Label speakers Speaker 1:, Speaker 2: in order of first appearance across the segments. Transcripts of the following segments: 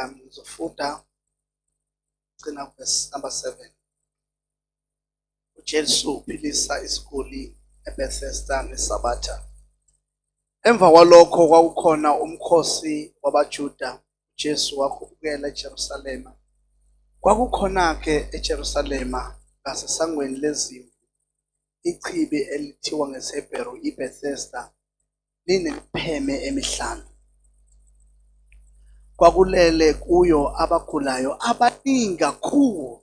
Speaker 1: Ngizofunda gcina verse number 7. UJesu uphilisa isiguli eBethesda ngeSabatha. Emva kwalokho kwakukhona umkhosi wabaJuda, uJesu wakhuphukela eJerusalema. Kwakukhona-ke eJerusalema ngasesangweni lezimvu ichibi elithiwa ngesiHebheru iBethesda, linemipheme emihlanu. Kwakulele kuyo abagulayo abaningi kakhulu,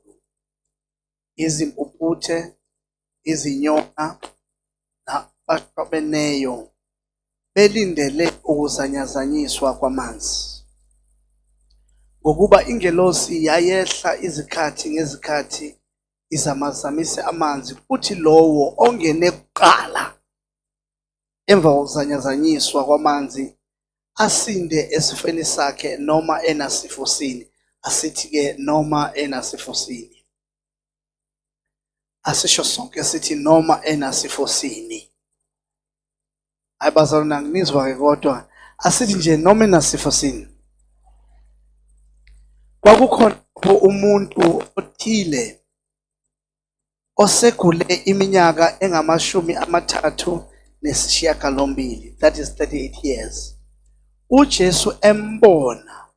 Speaker 1: izimpumputhe, izinyonga nabashwabeneyo, belindele ukuzanyazanyiswa kwamanzi. Ngokuba ingelosi yayehla izikhathi ngezikhathi izamazamise amanzi, kuthi lowo ongene kuqala emva kokuzanyazanyiswa kwamanzi asinde esifeni sakhe noma enasifo sini. Asithi-ke noma enasifo sini. Asisho sonke sithi noma enasifo sini. Hayi bazalwane anginizwa-ke kodwa asithi nje noma enasifo sini. Kwakukhona umuntu othile osegule iminyaka engamashumi 38, that is 38 years. uJesu embona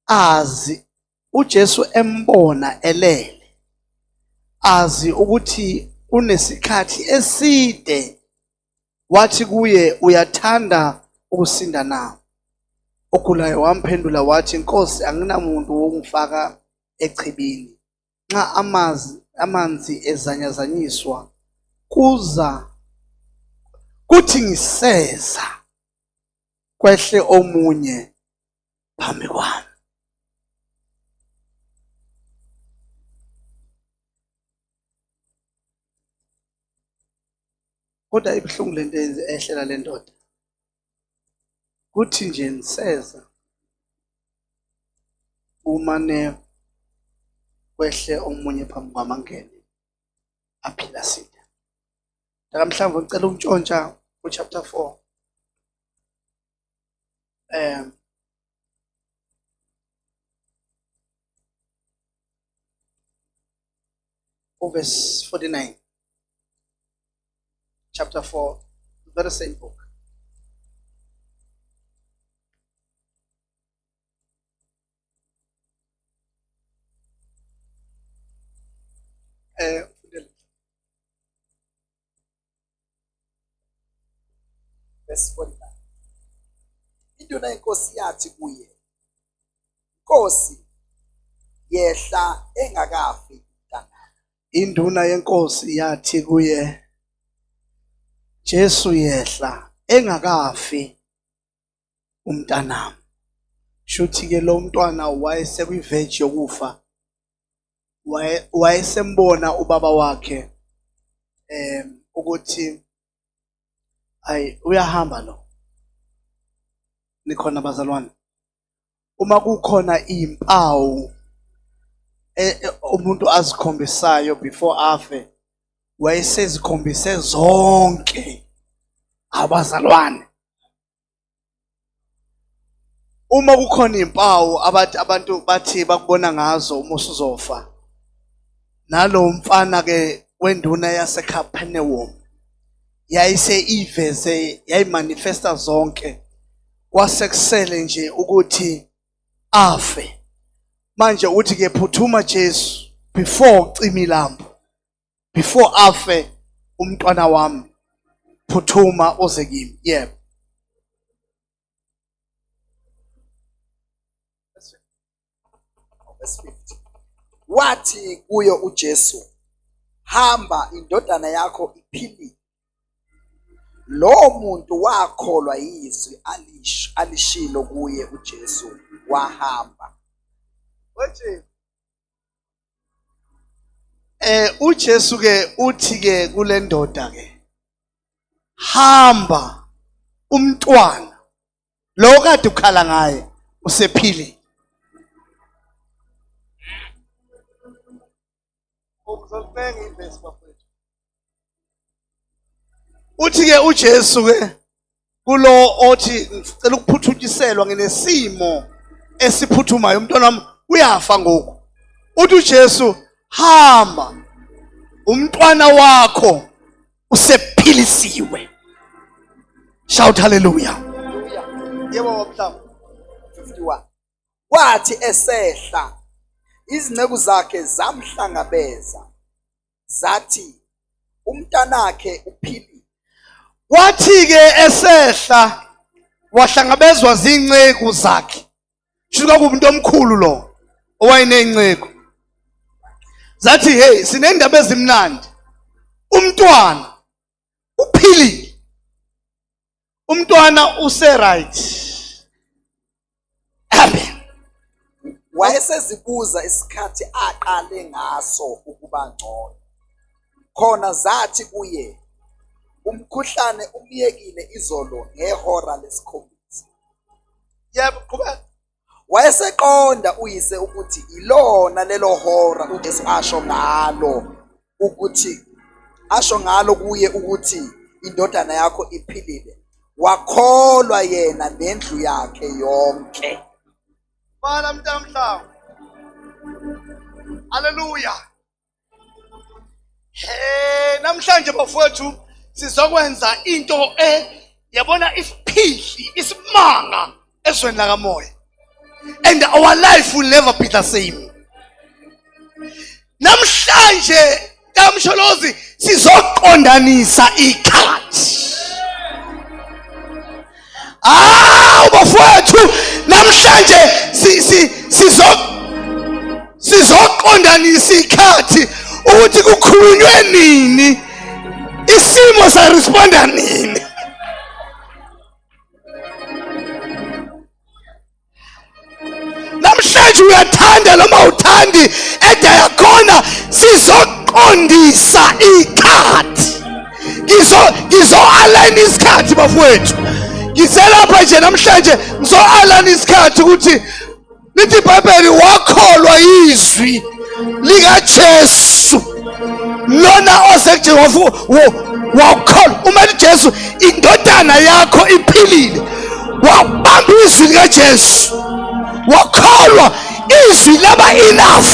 Speaker 1: azi, uJesu embona elele, azi ukuthi unesikhathi eside, wathi kuye, uyathanda ukusinda na? Ogulayo wamphendula wathi, Nkosi, anginamuntu wokungifaka echibini nxa amanzi ezanyazanyiswa, kuza kuthi ngiseza kwehle omunye phambi kwami. Kodwa ibuhlungu lento ehlela le ndoda. Kuthi nje niseza kumane kwehle omunye phambi kwamangene aphila sida. Mhlawumbe ngicela ukuntshontsha ku-chapter 4. Verse 49, chapter 4, very same book.
Speaker 2: Verse 49. Induna yenkosi yathi kuye, Nkosi, yehla engakafi umntanami.
Speaker 1: Induna yenkosi yathi kuye, Jesu yehla engakafi umntanami. Shuthi ke lo mntwana wayesekwi-verge yokufa, wayesembona ubaba wakhe ukuthi ayi uyahamba lo. Nikhona bazalwane? Uma kukhona izimpawu umuntu azikhombisayo before afe, wayesezikhombise zonke abazalwane. Uma kukhona izimpawu abathi abantu bathi bakubona ngazo uma usuzofa, nalo mfana ke wenduna yaseCapernaum yayise iveze, yayimanifesta zonke, kwase kusele nje ukuthi afe. Manje uthi ke phuthuma Jesu before ucima ilambu, before afe umntwana wami, phuthuma uze kimi. Yebo.
Speaker 2: Verse 50. Wathi kuyo uJesu, hamba, indodana yakho iphilile. Lowo muntu wakholwa yizwi alishilo kuye uJesu, wahamba.
Speaker 1: uJesu ke uthi ke kule ndoda ke, hamba, umntwana lo kade ukhala ngaye usephilile. Ngizolibeka ivesi bafowethu. Uthi ke uJesu ke kulo othi ngicela ukuphuthunyiselwa nginesimo esiphuthumayo, umntwana wami uyafa ngoku. Uthi uJesu, hamba, umntwana wakho usephilisiwe. Shout hallelujah. Yebo baba.
Speaker 2: 51. Kwathi esehla, izinceku zakhe zamhlangabeza, zathi, umntanakhe uphilile.
Speaker 1: Kwathi-ke esehla wahlangabezwa zinceku zakhe. Shuthi kwakuwumuntu omkhulu lo owayeney'nceku. Zathi, hey, sinendaba ezimnandi, umntwana uphilile, umntwana use-right. Amen.
Speaker 2: Wayesezibuza isikhathi aqale ngaso ukuba ngcono. Khona zathi kuye, umkhuhlane umyekile izolo ngehora lesikhombisa.
Speaker 1: Yebo, qhubeka.
Speaker 2: Wayeseqonda uyise ukuthi ilona lelo hora uJesu asho ngalo ukuthi asho ngalo kuye ukuthi indodana yakho iphilile. Wakholwa yena nendlu yakhe yonke.
Speaker 1: Bala mntamhlangu. Haleluya. Hey, namhlanje bafowethu sizokwenza into e yabona isiphihli isimanga ezweni lakamoya. And our life will never be the same. Namhlanje Tamsholozi sizoqondanisa ikhathi. Ah, bafowethu namhlanje si si sizo sizoqondanisa ikhathi ukuthi kukhulunywe nini, isimo saresponda nini. Namhlanje uyathanda noma uthandi edayakhona sizoqondisa ikhathi. Ngizo ngizo-align isikhathi bafowethu. Ngiselapha nje namhlanje ngizo-align isikhathi ukuthi lithi iBhayibheli wakholwa izwi likaJesu lona oze kuJehova, wakholwa uma liJesu indodana yakho iphilile, wabamba izwi likaJesu wakholwa izwi laba enough.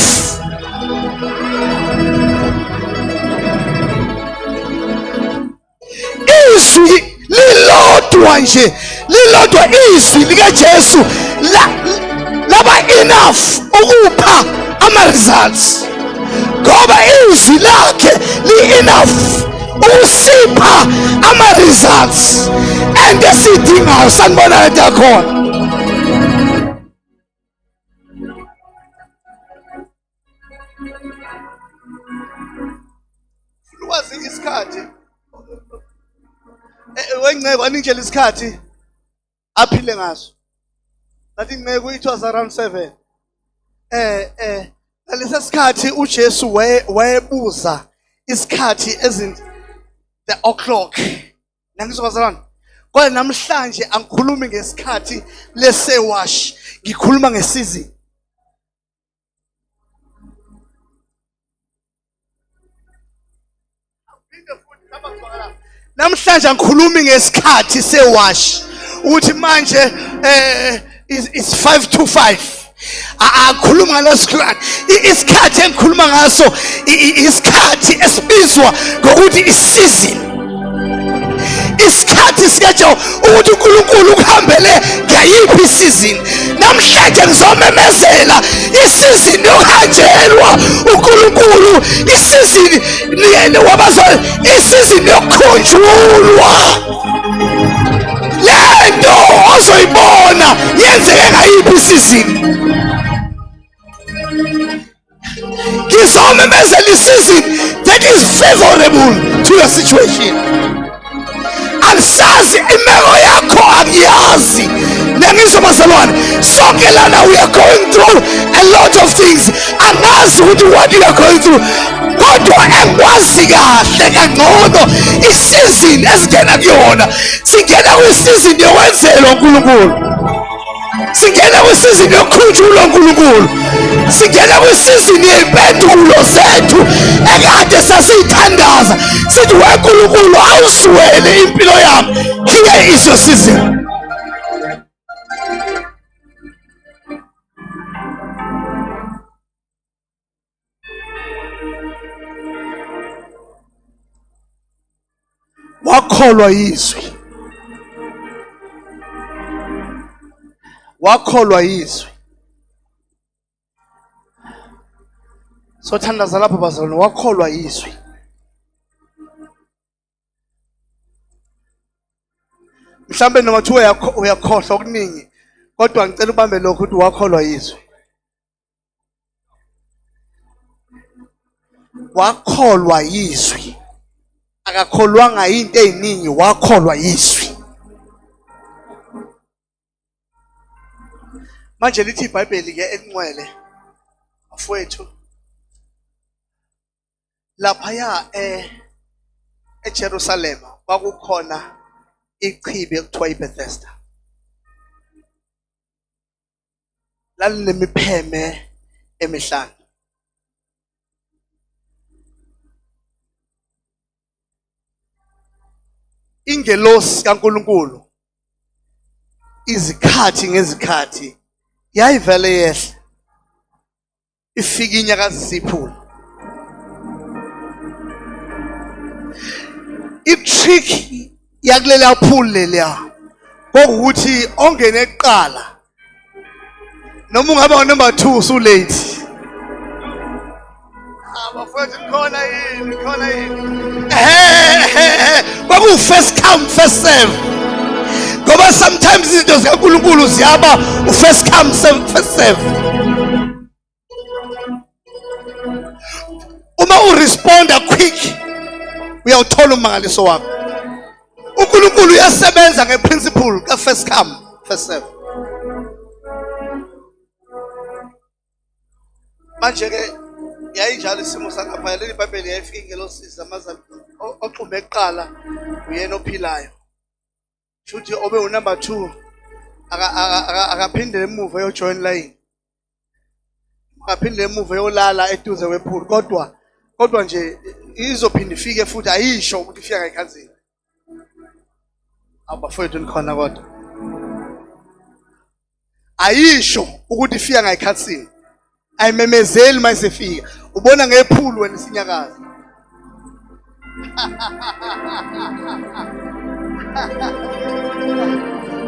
Speaker 1: Izwi lilodwa nje, lilodwa izwi likaJesu laba enough ukupha ama results, ngoba izwi lakhe li enough ukusipha ama results and esidingayo. Sanibona lento yakhona. Ukwazi isikhathi wencebo aningitshela isikhathi aphile ngaso. Ngathi inceku it was around 7. Ngalesa sikhathi uJesu wayebuza isikhathi ezin the o'clock. Nangizwa bazalwane. Kodwa namhlanje angikhulumi ngesikhathi lesewash, ngikhuluma ngesizini. Namhlanje angikhulumi ngesikhathi sewash ukuthi manje it's 5 to 5. Akhuluma ngalesikhathi. Isikhathi engikhuluma ngaso isikhathi esibizwa ngokuthi isizini, isikhathi sikaJehova ukuthi uNkulunkulu ukuhambele ngayiphi isizini. Namhlanje ngizomemezela isizini yokuhanjelwa uNkulunkulu, isizini wabazali, isizini yokukhunjulwa. Lento ozoyibona yenzeke ngayiphi isizini. Ngizomemezela isizini that is favorable to your situation. Angisazi imeko yakho, angiyazi. Niyangizwa bazalwane, sonke lana we are going through a lot of things. Angazi ukuthi what you are going through, kodwa engikwazi kahle kangcono isizini esingena kuyona. Singena kwisizini yokwenzelwa uNkulunkulu, singena kwisizini yokukhunjulwa uNkulunkulu, singena kwisizini yey'mpendulo zethu ekade sasiyithandaza sithi weNkulunkulu awusuwele impilo yami. Here is your season. Wakholwa yizwi, wakholwa yizwi. Sothandaza lapho bazalwane, wakholwa yizwi. Mhlambe noma kuthiwa uyakhohlwa okuningi, kodwa ngicela ubambe lokho ukuthi wakholwa yizwi. Wakholwa yizwi, akakholwanga into eziningi, wakholwa yizwi. Manje lithi iBhayibheli ke elingcwele bafowethu, laphaya eJerusalema kwakukhona ichibi ekuthiwa iBethesda, lalinemipheme emihlanu. Ingelosi kaNkulunkulu izikhathi ngezikhathi yayivele yehla ifike inyakazisa iphula. I-trick yakulela pool leliya kokuthi ongene kuqala noma ungaba number 2 usulate. Bafowethu khona yini, khona yini? Ehe, kwaku first come first serve, ngoba sometimes izinto zikaNkulunkulu ziyaba u first come first serve. Uma uresponda quick uyawuthola ummangaliso wakho. uNkulunkulu uyasebenza ngeprinciple ka first come first serve. Manje ke yayinjalo isimo sangapha, leli Bhayibheli yayifika ingelosi zamazama oxume kuqala uyena ophilayo, shuthi obe unumber 2 akaphindele emuva eyojoin line, akaphindele emuva eyolala eduze kwephulu, kodwa nje izophinde ifike futhi, ayisho ukuthi ifika ngayikhanzini. Abafowethu nikhona kodwa? Ayisho ukuthi ifika ngayikhathini, ayimemezeli uma isifika, ubona ngephulu wena isinyakaza.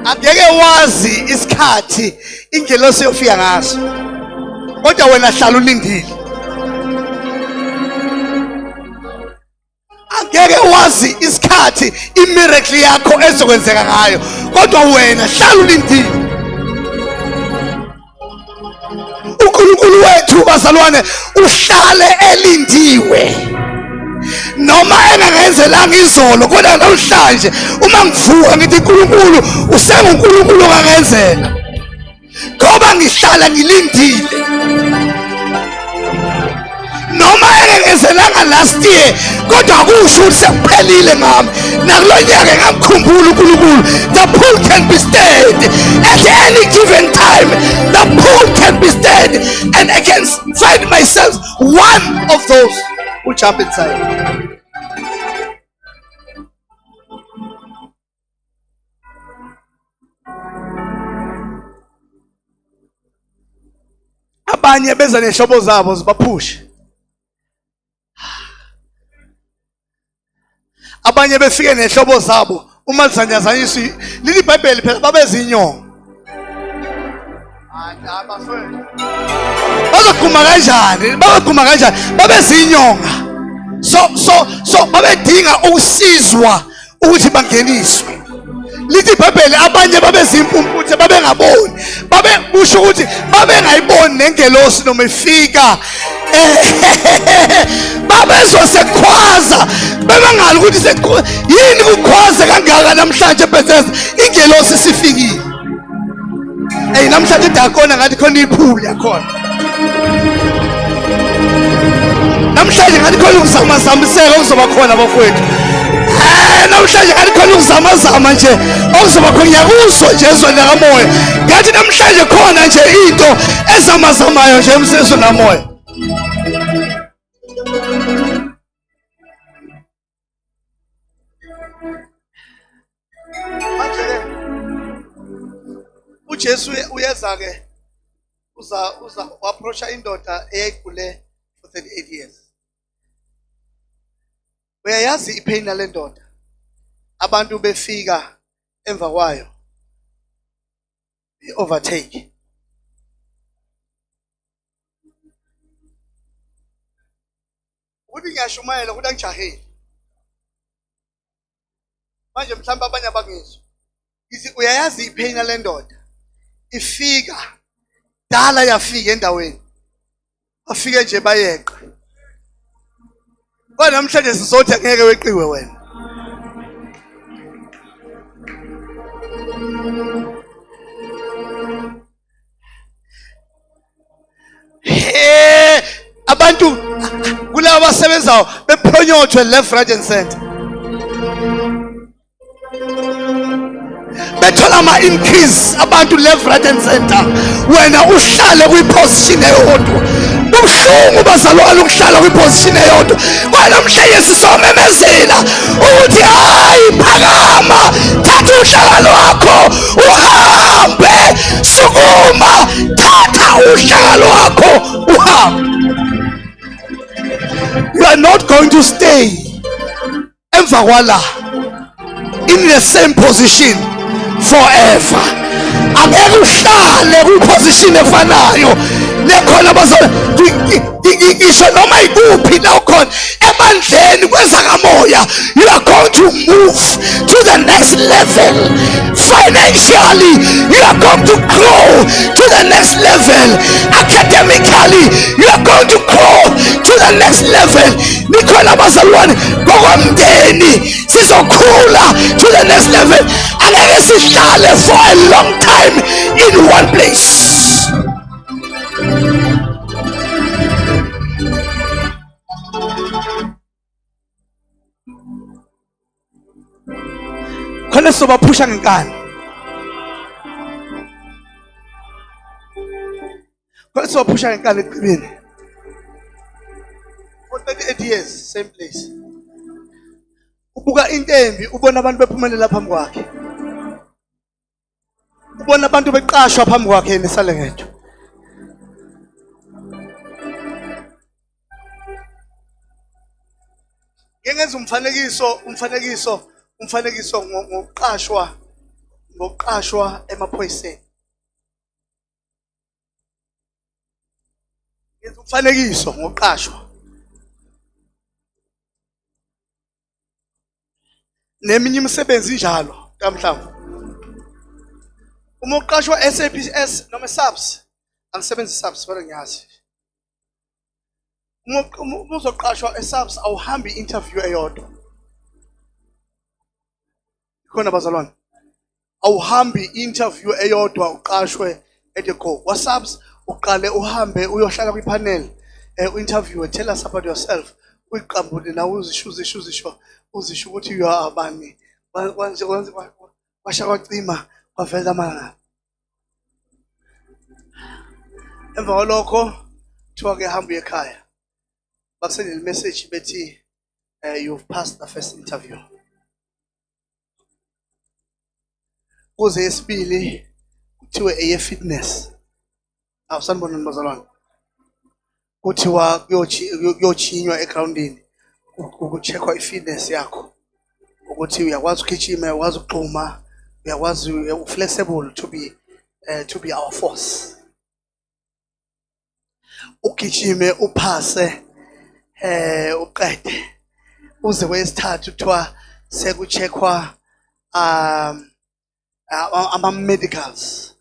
Speaker 1: Angeke wazi isikhathi ingelosi yofika ngaso, kodwa wena hlala ulindile. Angeke wazi isikhathi imiracle yakho ezokwenzeka ngayo, kodwa wena hlala ulindile. uNkulunkulu wethu bazalwane uhlale elindiwe, noma engangenzelanga izolo, kodwa namhlanje uma ngivuka ngithi uNkulunkulu usenguNkulunkulu ongangenzela, ngoba ngihlala ngilindile. Noma engengezelanga last year, kodwa akusho ukuthi sekuphelile ngami. Nakulo nyaka ngamkhumbula uNkulunkulu. The pool can be stirred at any given time, the pool can be stirred, and I can find myself one of those who jump inside. Abanye beza nehlobo zabo zibaphushe, abanye befike nehlobo zabo uma lizanyazanyiswa lili iBhayibheli phela babezinyongo. Bazogquma kanjani? Bazogquma kanjani? Babezinyonga, so babedinga ukusizwa ukuthi bangeniswe. Lithi iBhayibheli abanye babezimpumputhe, babengaboni, babe kusho ukuthi babengayiboni nengelosi noma ifika, babezosekhwaza bebangali ukuthi yini kukhwaze kangaka namhlanje Bethesda, ingelosi sifikile. Ey, namhlanje dakona ngathi khona iphuli yakhona namhlanje, ngathi khona ukuzamazamiseka okuzoba khona bafowethu. Namhlanje ngathi khona ukuzamazama nje okuzoba khona, ngiyakuzwa nje ezweni lakamoya, ngathi namhlanje khona nje into ezamazamayo nje emsezweni lamoya. Manje-ke uJesu uyeza ke, uza wa-approacha indoda eyayigule for 38 years. Uyayazi ipain yale ndoda. Abantu befika emva kwayo i-overtake. Ukuthi ngiyashumayela ukuthi angijahile. Manje mhlawumbe abanye abangizwa. Ngithi uyayazi ipheyina lendoda ifika dala yafika endaweni bafike nje bayeqa kodwa namhlanje sizothi angeke weqiwe wena. He abantu kulabo abasebenzayo bephonyothwe left, right and center, bethola ama-increase abantu left, right and center, wena uhlale kwiposition eyodwa. Kubuhlungu bazalwane ukuhlala kwiposition eyodwa. Kodwa namhlanje sisomemezela ukuthi hayi, phakama, thatha uhlaka lwakho uhambe, sukuma, thatha uhlaka lwakho uhambe. You are not going to stay emva kwala in the same position forever. Angeke uhlale kwiposition efanayo nekhona bazalwane, ngisho noma ikuphi la ukhona ebandleni kwezakamoya. You are going to move to the next level. Financially, you are going to grow to the next level. Academically, you are going to grow to the next level. Nikhona bazalwane? Ngokomndeni sizokhula to the next level. Angeke sihlale for a long time in one place. Khona sizobaphusha ngenkani, khona sizobaphusha ngenkani eqibini. For 38 years, same place. Ubuka into embi, ubona abantu bephumelela phambi kwakhe, ubona abantu beqashwa phambi kwakhe, yena esale ngedwa. Ngike ngenza umfanekiso ngokuqashwa emaphoyiseni. Ngenza umfanekiso ngokuqashwa neminye imisebenzi injalo kamhlawumbe. Uma uqashwa SAPS noma SAPS, angisebenzi SAPS kodwa ngiyazi uma uzoqashwa eSAPS awuhambi i-interview eyodwa khona bazalwane, awuhambi interview eyodwa uqashwe at the go. Kwa-SAPS uqale uhambe uyohlala kwi-panel, u-interview, tell us about yourself, uyiqambule nawe, uzisho uzisho uzisho uzisho ukuthi you are abani, kwasha kwacima kwavela amalanga. Emva kwalokho kuthiwa ke hamba uye ekhaya, bakusendele message bethi you've passed the first interview. Kuze yesibili kuthiwe eye fitness. Awusanibonani bazalwane, kuthiwa kuyochinywa egroundini, ukucheckwa i-fitness yakho ukuthi uyakwazi ukugijima, uyakwazi ukugxuma, uyakwazi, u-flexible to be our force. Ugijime, uphase, uqede, uze kwesithathu kuthiwa sekucheckwa ama medicals,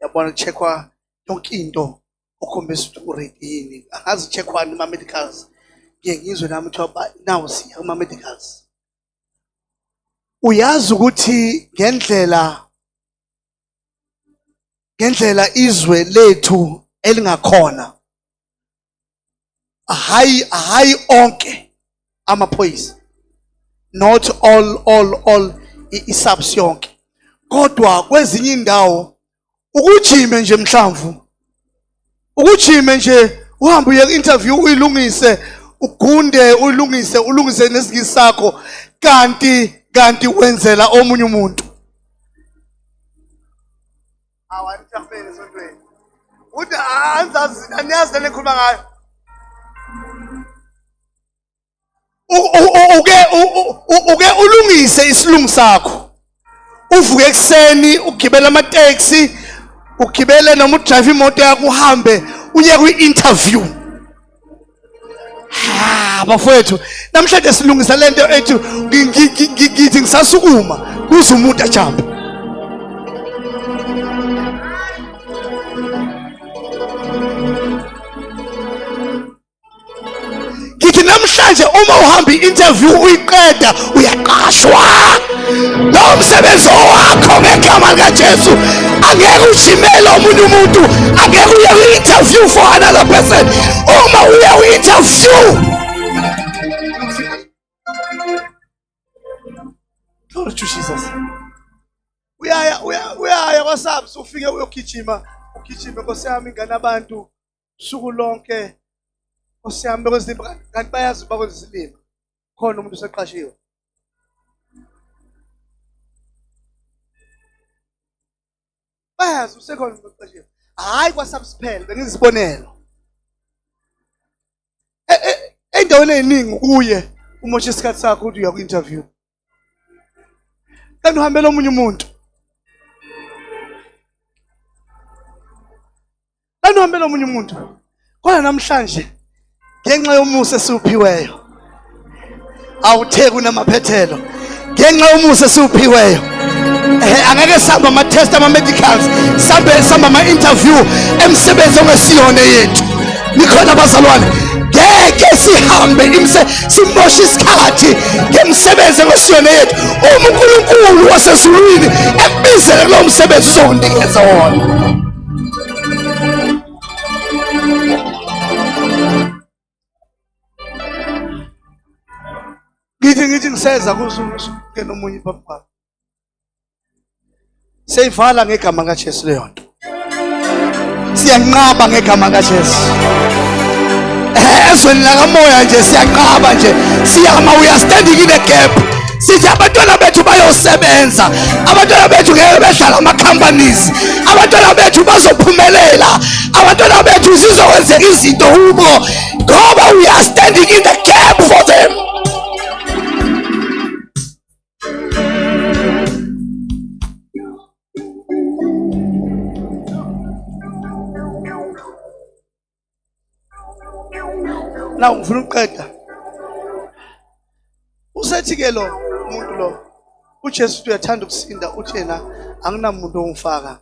Speaker 1: yabona, kucheckwa yonke into okhombisa ukuthi uready yini. Angazi checkwane ama medicals, ngiye ngizwe nami kuthiwa nawu siya kuma medicals. Uyazi ukuthi ngendlela izwe lethu elingakhona, hayi onke amaphoyisa, not all i-SAPS yonke, kodwa kwezinye indawo ukujime nje, mhlamvu ukujime nje, uhambe uye ku-interview, uyilungise, ugunde, uyilungise, ulungise nesingisi sakho, kanti wenzela omunye umuntu. Awanijahumeni esontweni uthi anzazi, aniyazi le nikhuluma ngayo. Uke uke ulungise isilungu sakho, uvuke ekuseni ugibele amateksi, ugibele noma udrive imoto yakho, uhambe uye kwi-interview. Ha, bafowethu, namhlanje silungisa lento ethi ngithi ngisasukuma kuze umuntu ajambe. Ngithi namhlanje uma uhamba i-interview uyiqeda, uyaqashwa lowo msebenzi owakho ngegama likaJesu. Angeke ujimele omunye umuntu, angeke uye kwi-interview for another person. Uma uye kwi-interview, glory to Jesus, uyaya uyaya kwaSABS, ufike uyogijima, ugijime, nkosi yami, ingane abantu suku lonke, nkosi yami, bekwezinto, kanti bayazi bakwenza isilima, khona umuntu useqashiwe. Bayazi usekhona umuntu oqashiwe. Hhayi, kwaSABS phela, bengizibonelo. Endaweni ey'ningi kuye umosha isikhathi sakho ukuthi uya kwi-interview, kanti uhambela omunye umuntu, kanti uhambela omunye umuntu. Kodwa namhlanje, ngenxa yomusa esiwuphiweyo, awuthe kunamaphethelo, ngenxa yomusa esiwuphiweyo, angeke sihambe ama-test, ama-medicals, sambe sihamba ama-interview emsebenzi ongesiyona yethu. Nikhona bazalwane? Ngeke sihambe imse simoshe isikhathi ngemsebenzi engesiyona yethu. Uma uNkulunkulu wasezulwini ekubizele kulowo msebenzi, uzokunikeza wona. Ngithi ngiseza kuzungena omunye phambi kwami. Seyivala ngegama kaJesu leyo nto, siyanqaba ngegama kaJesu. Ezweni lakamoya nje siyanqaba nje, siyama, we are standing in a gap. Sithi abantwana bethu bayosebenza, abantwana bethu ngeke bedlala ama-companies, abantwana bethu bazophumelela, abantwana bethu zizokwenzeka izinto kubo, ngoba we are standing in the gap for them. Now ngifuna ukuqeda. Usethi ke lo umuntu lo, uJesu uthi uyathanda ukusinda, uthi yena anginamuntu ongifaka.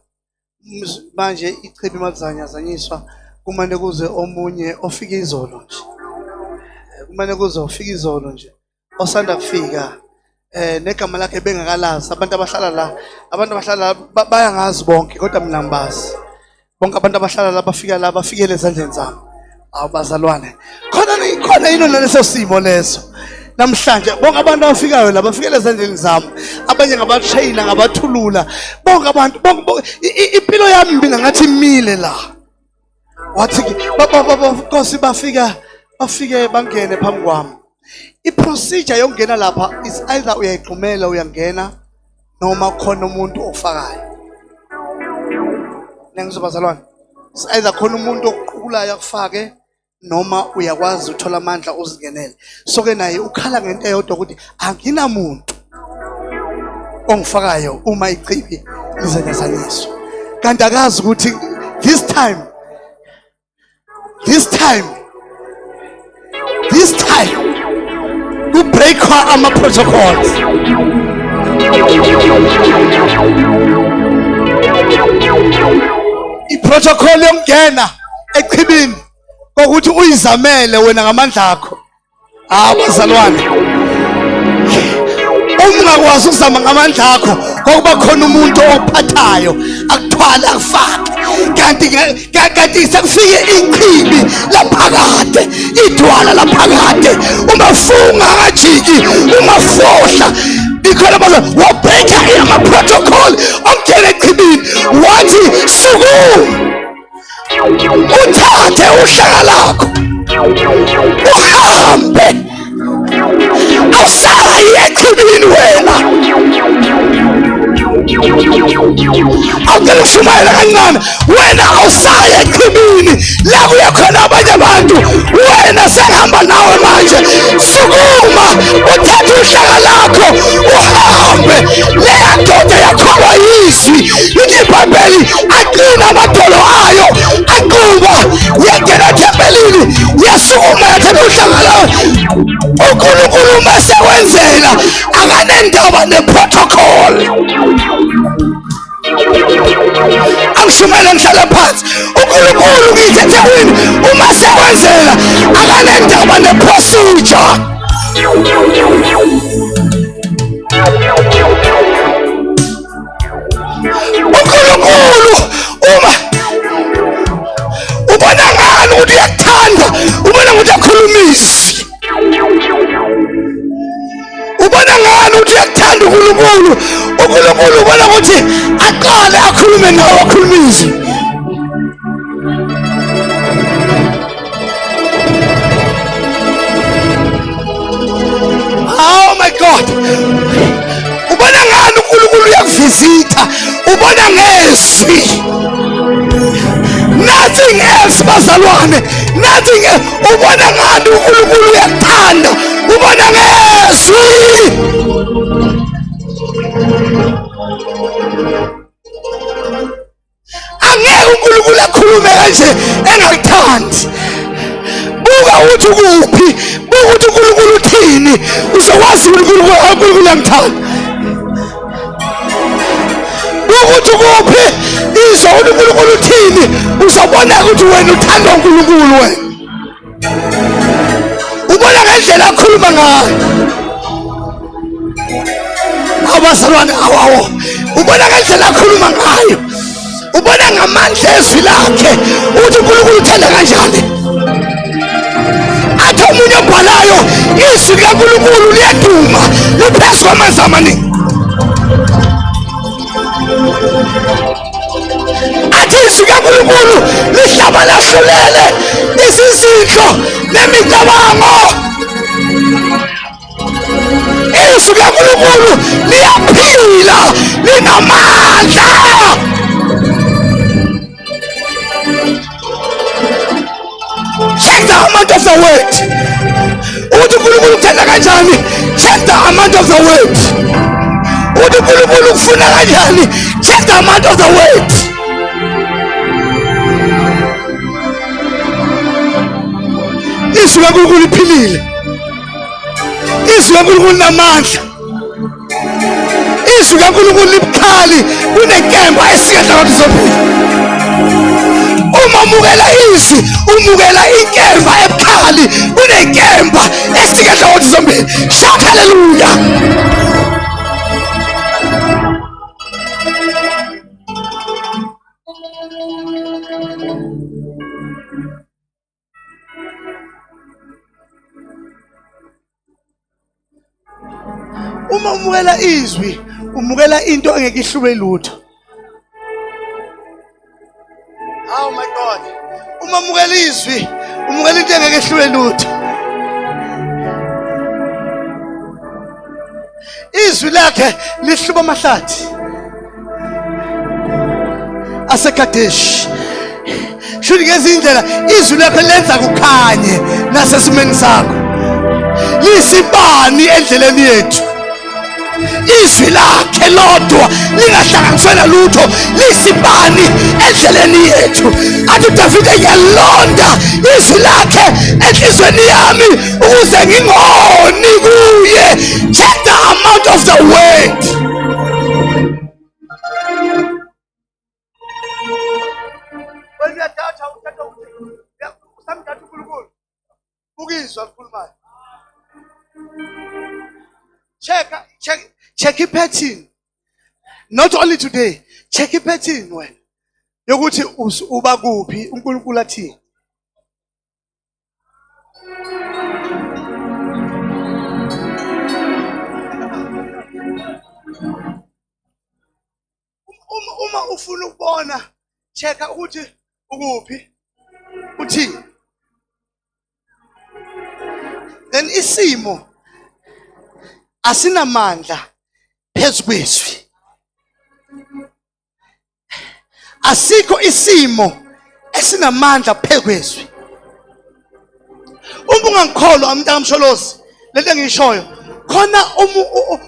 Speaker 1: Manje ichibi malizanyazanyiswa, kumane kuze omunye ofike izolo nje, kumane kuze ofike izolo nje, osanda kufika, negama lakhe bengakalazi abantu abahlala la. Abantu abahlala la bayangazi bonke, kodwa mina ngibazi bonke abantu abahlala la. Bafika la, bafikele ezandleni zami. Awu bazalwane, khona khona yini naleso simo leso? Namhlanje bonke abantu abafikayo la bafikele ezandleni zami. Abanye ngabatrayina, ngabathulula bonke abantu, bonke. Impilo yami mina ngathi imile la. Wathi Nkosi, bafika, bafike bangene phambi kwami. I-procedure yokungena lapha is either uyayigxumela uyangena, noma khona umuntu ofakayo. Niyangizwa bazalwane? Is either khona umuntu okuqukulayo akufake, noma uyakwazi uthola amandla uzingenele. So ke naye ukhala ngento eyodwa, ukuthi anginamuntu ongifakayo uma ichibi lizanyazanyiswa, kanti akazi ukuthi this time, this time, this time kubreakwa ama-protocols. I-protocol yokungena echibini kokuthi uyizamele wena ngamandla akho. Hawu bazalwane, uma ungakwazi ukuzama ngamandla akho, kwakuba khona umuntu okuphathayo, akuthwale, akufake. Kanti sekufike ichibi laphakade, idwala laphakade, umafunga akajiki, umafohla ikhona bazo wabreaka ama-protocol okungena echibini. Wathi sukuma, uthathe uhlaka lakho, uhambe, awusayi echibini wena. Awucela ukushumayela kancane. Wena awusayi echibini la kuye khona abanye abantu, wena sengihamba nawe manje. Sukuma. Uma sekwenzela akanendaba neprotocol. Angishumele ngihlala phansi. UNkulunkulu ngithi eThekwini uma sekwenzela akanendaba neprocedure. uNkulunkulu uma ubona ngani ukuthi uyakuthanda ubona ngokuthi akhulumisi ubona ngani ukuthi uyakuthanda uNkulunkulu uNkulunkulu ubona ukuthi aqale akhulume nawe akhulumise Oh my God. Ubona ngani uNkulunkulu uyakuvisitha? Ubona ngezwi. Nothing else bazalwane. Nothing else. Ubona ngani uNkulunkulu uyakuthanda? Ubona ngezwi. Angeke uNkulunkulu akhulume kanje engakuthandi. Buka ukuthi ukuphi, buka ukuthi uNkulunkulu uthini, uzokwazi uNkulunkulu uNkulunkulu uyamthanda. Buka ukuthi ukuphi, izwa ukuthi uNkulunkulu uthini, uzobona ukuthi wena uthandwa uNkulunkulu wena. Ubona ngendlela akhuluma ngayo. Abazalwane awawo. Ubona ngendlela akhuluma ngayo. Ubona ngamandla ezwi lakhe ukuthi uNkulunkulu uthanda kanjani. Athi omunye obhalayo izwi likaNkulunkulu liyaduma liphezu kwamanzi amaningi. Athi izwi likaNkulunkulu lihlaba lahlulele izizindlo nemicabango. Izwi likaNkulunkulu liyaphila linamandla. Check the amount of the word. Ukuthi uNkulunkulu uthanda kanjani? Check the amount of the word. Ukuthi uNkulunkulu ukufuna kanjani? Check the amount of the word. Izwi likaNkulunkulu liphilile. Izwi likaNkulunkulu linamandla. Izwi likaNkulunkulu libukhali kunenkemba esika nhlangothi zombili. Uma umukela izwi, umukela inkemba ebukhali kunenkemba esika nhlangothi zombili. Shout hallelujah. Uma umukela izwi, umukela into engeke ihlube lutho. Oh my God. Uma umukela izwi, umukela into engeke ihlube lutho. Izwi lakhe lihluba amahlathi aseKadesh. Shuthi ngezinye indlela izwi lakhe lenza kukhanye nasesimeni sakho. Lisibani endleleni yethu. Izwi lakhe lodwa lingahlanganiswe nalutho lisibani endleleni yethu. Athi uDavide ngiyalonda izwi lakhe enhlizweni yami ukuze ngingoni kuye. Check the amount of the word. Wena uyathatha uthatha usamthatha uNkulunkulu. Ukizwa akukhulumayo. Check check check ipattern. Not only today, check ipattern wena. Yokuthi uba kuphi uNkulunkulu athini. Uma ufuna ukubona check-a ukuthi ukuphi uthini then isimo asinamandla phezu kwezwi asikho isimo esinamandla phezu kwezwi uma ungangikholwa mntakamsholozi lento engiyishoyo khona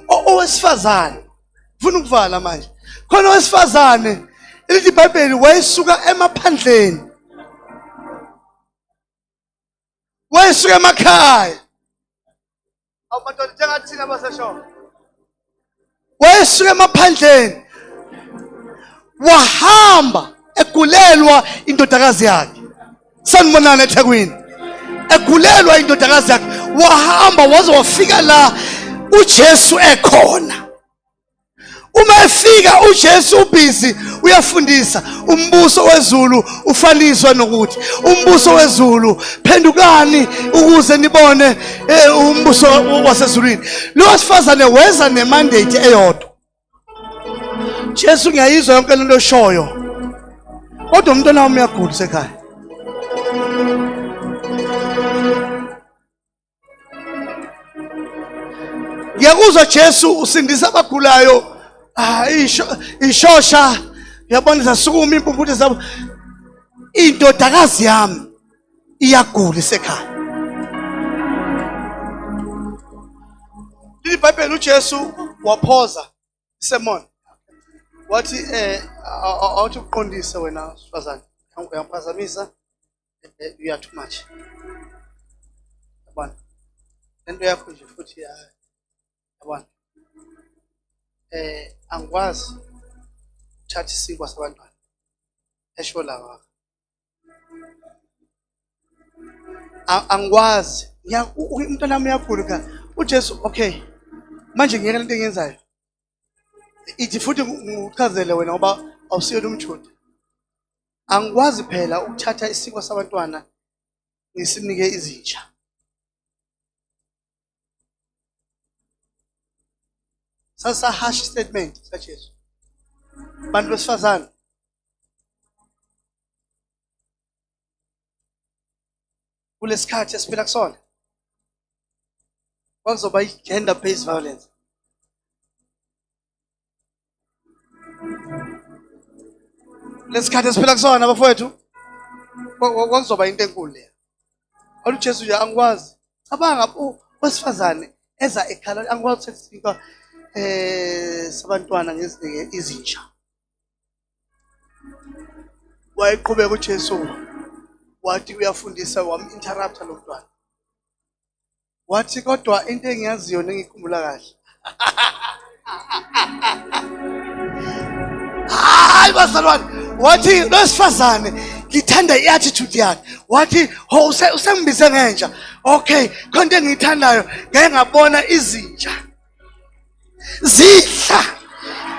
Speaker 1: owesifazane ngifuna ukuvala manje khona owesifazane elithi iBhayibheli wayesuka emaphandleni wayesuka emakhaya. Awu madoda njengathina baseshoba. Wayesuka emaphandleni wahamba egulelwa indodakazi yakhe. Sanibonani eThekwini. Egulelwa indodakazi yakhe wahamba waze wafika la uJesu ekhona. Uma efika uJesu ubhizi uyafundisa umbuso wezulu ufaniswa nokuthi umbuso wezulu phendukani ukuze nibone eh, umbuso wasezulwini. Lo wesifazane weza nemandate eyodwa. Jesu ngiyayizwa yonke lento oshoyo. Kodwa umntwana wami uyagula sekhaya. Ngiyakuzwa Jesu usindisa abagulayo. Ah isho ishosha uyabona zasukuma impumputhe zabo. Indodakazi yami iyagula isekhaya. LiBhayibheli uJesu waphoza isermon wathi eh awuthi uqondise wena sifazane uyangiphazamisa eh, you are too much yabona lento yakho nje futhi yabona eh angikwazi ukuthatha isinkwa sabantwana esho lawa angikwazi umntwana wami uyagula ka uJesu okay manje ngiyeke lento engiyenzayo ithi futhi ngichazele wena ngoba awusiyona umjuda Angikwazi phela ukuthatha isinkwa sabantwana ngisinike izinja. Sasa-harsh statement saJesu. Bantu besifazane kulesikhathi esiphila kusona kwakuzoba i-gender based violence. Lesikhathi esiphila kusona bafowethu kwakuzoba into enkulu leya. Kodwa uJesu nje angikwazi. Cabanga wesifazane eza ekhala angikwazi ukuthatha isinkwa eh sabantwana ngizinike izinja. Wayeqhubeka uJesu wathi uyafundisa wam-interrupta lo mntwana. Wathi kodwa into engiyaziyo nengikhumbula kahle. Hayi bazalwane, wathi losifazane ngithanda i-attitude yakhe. Wathi ho usengibize ngenja. Okay, khona into engiyithandayo ngeke ngabona izinja. Zidla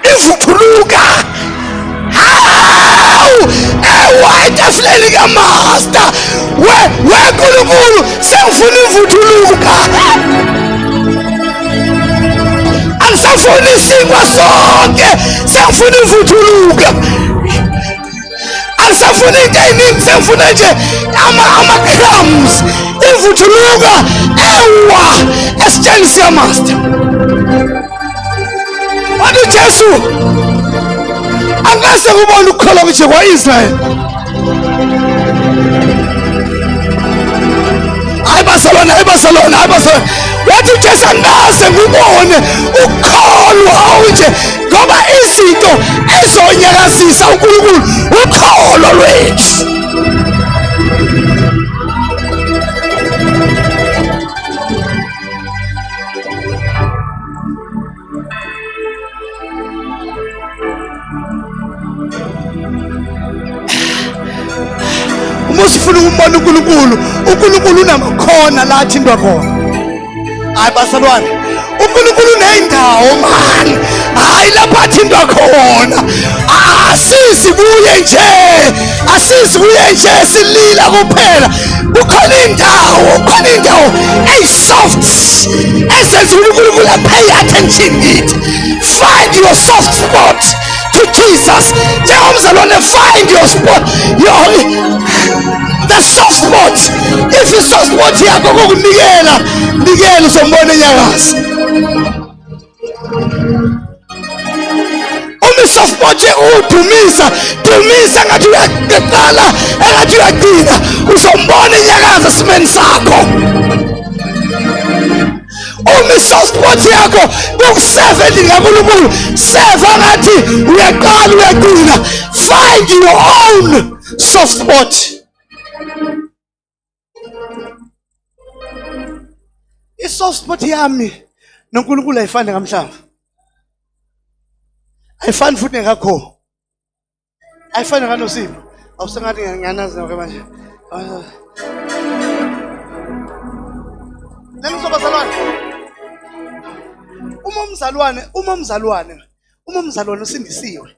Speaker 1: ivuthuluka hawu ewa etafuleni kamaster we wenkulunkulu sengifuna ivuthuluka angisafuni isinkwa sonke sengifuna ivuthuluka angisafuni into eyiningi sengifuna nje ama-crumbs ivuthuluka ewa esitsheni siyamaster wathi ujesu angase kubona ukukholwa nje kwa-israyeli hayi bazalwane hayi bazalwane hayi bazalwane wathi ujesu angikaze ngubone ukukholwa awunje ngoba izinto ezonyakazisa uNkulunkulu ukholo lwethu uma usifuna ukumbona uNkulunkulu uNkulunkulu unamakhona la athintwa khona hayi bazalwane uNkulunkulu uneyindawo mani hayi lapho athintwa khona asizi kuye nje asizi kuye nje silila kuphela kukhona indawo kukhona indawo eyi-soft ezenza uNkulunkulu apay attention kithi find your soft spot to Jesus njengomzalwane find your spot your the soft spot if i-soft spot yakho kukunikela nikela uzombona enyakaza uma i-soft spot udumisa dumisa ngathi uyaqala engathi uyagcina uzombona enyakaza esimeni sakho uma i-soft spot yakho kukuseva endlini kaNkulunkulu seva ngathi uyaqala uyagcina find your own soft spot. I-soft spot yami noNkulunkulu ayifani ngamhlaba. Ayifani futhi nekakho. Ayifani kaNosipho. Awusengathi ngiyanazi nokho manje. Nengizobazalwane. Uma umzalwane, uma umzalwane, uma umzalwane usindisiwe,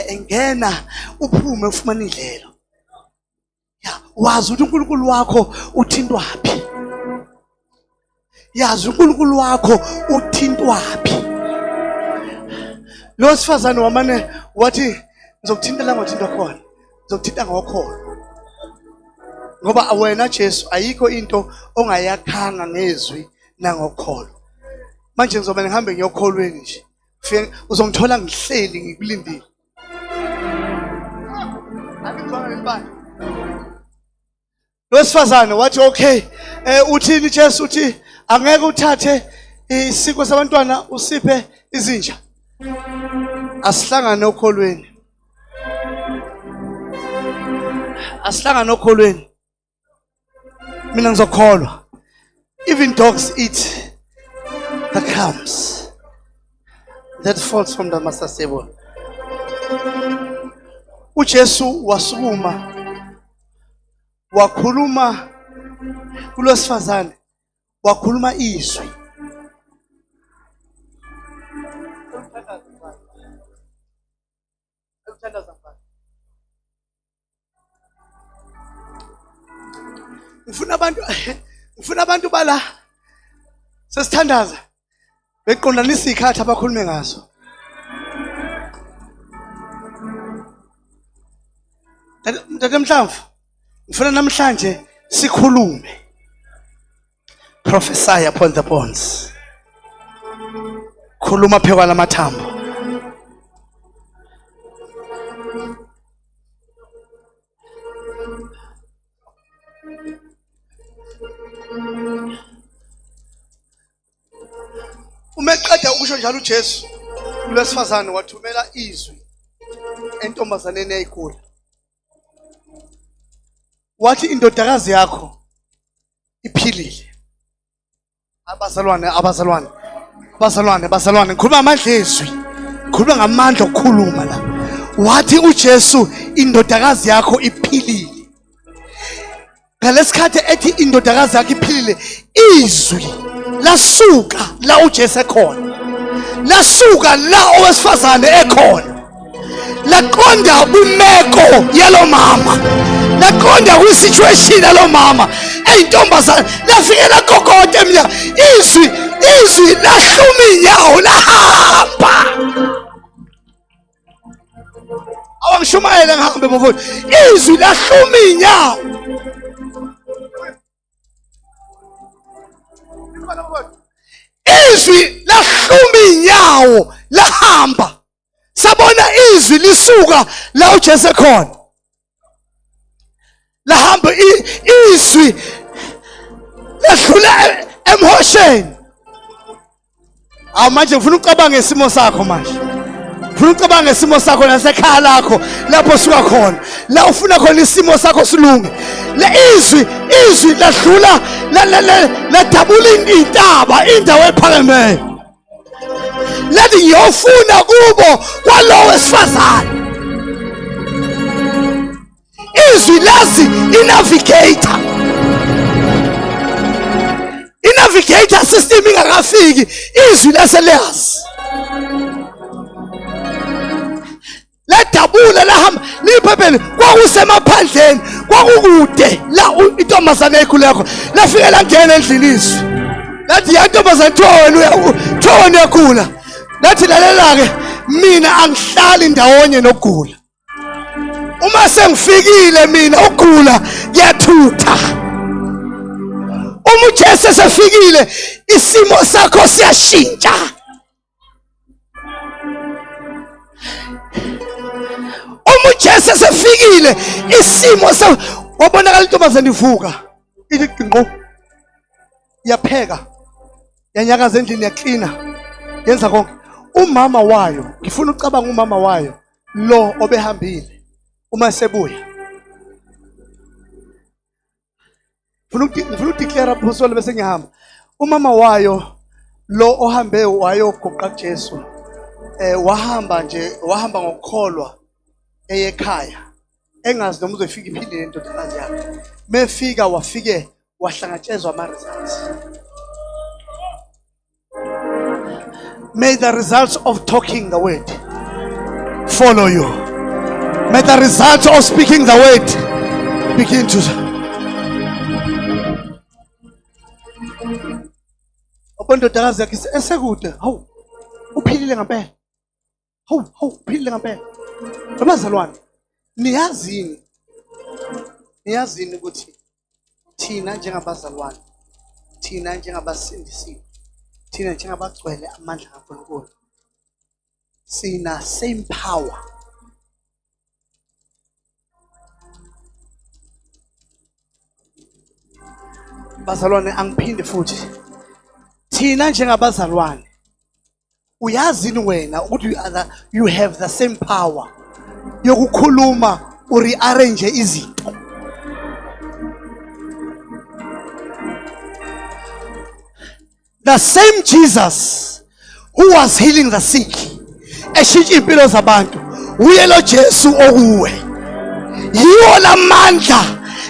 Speaker 1: engena uphume ufumane indlela. Ya, wazi ukuthi uNkulunkulu wakho uthintwaphi. Yazi uNkulunkulu wakho uthintwaphi. Lo sifazane wamane wathi ngizokuthinta la ngothintwa khona. Ngizokuthinta ngokholo. Ngoba wena Jesu ayikho into ongayakhanga ngezwi nangokholo. Manje ngizobe ngihambe ngiyokholweni nje. Fike uzongithola ngihleli ngikulindile. Angizwanga leli bandla. Lo wesifazane wathi okay, eh uthini Jesu uthi angeke uthathe isiko sabantwana usiphe izinja. Asihlangane okholweni. Asihlangane okholweni. Mina ngizokholwa. Even dogs eat the crumbs that falls from the master's table. uJesu wasukuma wakhuluma kulosifazane wakhuluma izwi ngifuna abantu ngifuna abantu bala sesithandaza beqondanisa ikhathi abakhulume ngaso Tata Mhlamvu ngifuna namhlanje sikhulume prophesy upon the bones khuluma phekwa lamathambo Uma eqeda ukusho njalo uJesu kulwesifazane wathumela izwi entombazaneni eyayigula. Wathi indodakazi yakho iphilile. Abazalwane, abazalwane, abazalwane, abazalwane, ngikhuluma amandla ezwi. Ngikhuluma ngamandla okukhuluma la. Wathi uJesu indodakazi yakho iphilile. Ngalesikhathi ethi indodakazi yakhe iphilile, izwi lasuka la uJesu ekhona. Lasuka la owesifazane ekhona. Laqonda kwimeko yalo mama. Laqonda kwi-situation yalo mama. Eyintombazane lafike lakokota emnyango. Izwi, izwi lahluma inyawo lahamba. Awangishumayele ngihambe bafowethu. Izwi lahluma inyawo. Izwi lahluma inyawo lahamba. Sabona izwi lisuka la uJesu ekhona. Lahamba izwi ledlula emhosheni. Awu manje ngifuna ucabange isimo sakho manje. Ngifuna ucabange isimo sakho nasekhaya lakho lapho usuka khona. La ufuna khona isimo sakho silunge. Le izwi izwi ladlula ladabula intaba indawo ephakemeyo. Lathi ngiyofuna kubo kwalowo wesifazane. Izwi lazi i-navigator. I-navigator system ingakafiki izwi laseliyazi. Ladabula lahamba liphephele kwakusemaphandleni kwakukude la intombazane ekhulekho lafike langena endlini izwi. Lathi ya ntombazane kuthiwa wena kuthiwa wena uyagula. Lathi lalela-ke mina angihlali ndawonye nokugula. Uma sengifikile mina ukugula kuyathutha. Uma uJesu esefikile isimo sakho siyashintsha. Uma uJesu esefikile isimo sakho wabonakala intombazane ivuka ithi qinqo yapheka yanyakaza endlini yaklina yenza konke umama wayo ngifuna ucabanga umama wayo lo obehambile uma esebuya ngifuna ukudeclare apostle bese ngihamba. Umama wayo lo ohambe wayoguqa kuJesu wahamba nje, wahamba ngokukholwa eyekhaya, engazi noma uzoyifika iphilile indodakazi yakhe. Mefika wafike wahlangatshezwa ama-results. May the results of talking the word follow you. May the results of speaking the word begin to. Obondodakazi yakhe esekude, hawu, uphilile ngempela. Hawu, hawu, uphilile ngempela. Abazalwane, niyazini? Niyazini ukuthi thina njengabazalwane, thina njengabasindisiwe, thina njengabagcwele amandla kaNkulunkulu, sina same power. Bazalwane, angiphinde futhi, thina njengabazalwane, uyazini wena ukuthi you have the same power yokukhuluma urearrange izinto? The same Jesus who was healing the sick, eshintsha impilo zabantu, uye lo Jesu okuwe. Yiwo lamandla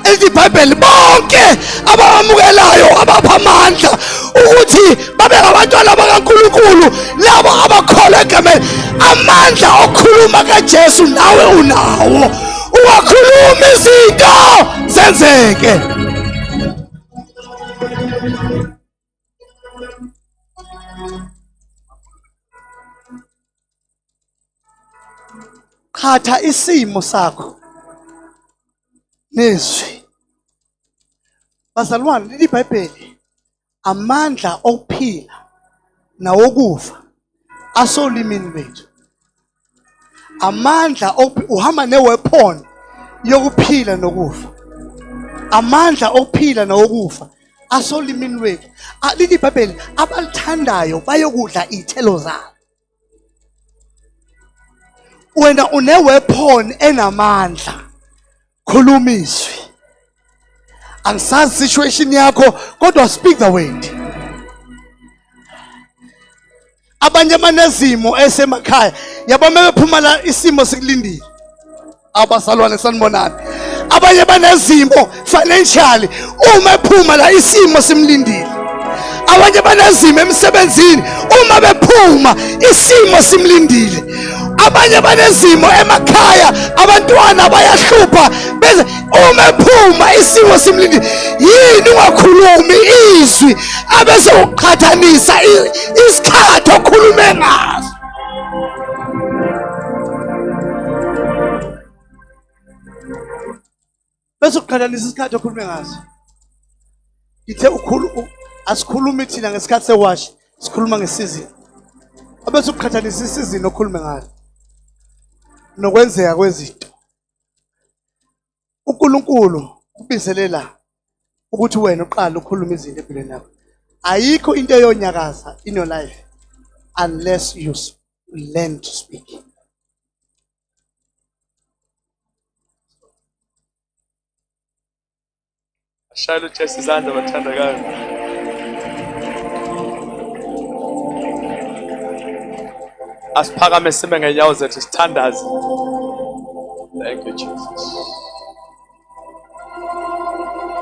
Speaker 1: elithi iBhayibheli, bonke abamukelayo abapha amandla ukuthi babe ngabantwana bakaNkulunkulu, labo abakholwa egameni. Amandla okukhuluma kaJesu nawe unawo, ungakhuluma izinto zenzeke. Qhatha isimo sakho nezwi. Bazalwane, leli iBhayibheli, amandla okuphila nawokufa asolimini lwethu. Amandla, uhamba neweapon yokuphila nokufa. Amandla okuphila nawokufa asolimini lwethu. Lithi iBhayibheli, abalithandayo bayokudla iy'thelo zalo. Wena une-weapon enamandla, khuluma izwi. Angisazi situation yakho, kodwa speak the word. Abanye banezimo esemakhaya yabo, mebephuma la isimo sikulindile. Abazalwane, sanibonani. Abanye banezimo financially, uma ephuma la isimo simlindile. Abanye banezimo emsebenzini, uma bephuma isimo simlindile. Abanye banezimo emakhaya, abantwana bayahlupha, bese uma ephuma isimo simlindile. Yini ungakhulumi izwi abese uqhathanisa isikhathi okhulume ngaso? Bese uqhathanisa isikhathi okhulume ngaso. Ngithe ukhulu, asikhulumi thina ngesikhathi sewashi, sikhuluma ngesizini. Abese uqhathanisa isizini okhulume ngayo nokwenzeka kwezinto. UNkulunkulu ukubizelela ukuthi wena uqale ukhulume izinto empilweni yakho. Ayikho into eyonyakaza in your life unless you learn to speak.
Speaker 3: Shayela uJesu izandla, bathandekayo. Asiphakame sime ngenyawo zethu sithandaze. Thank you, Jesus.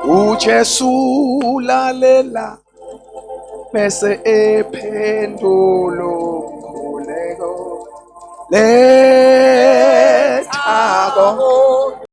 Speaker 4: UJesu lalela bese ephendula umkhuleko. Le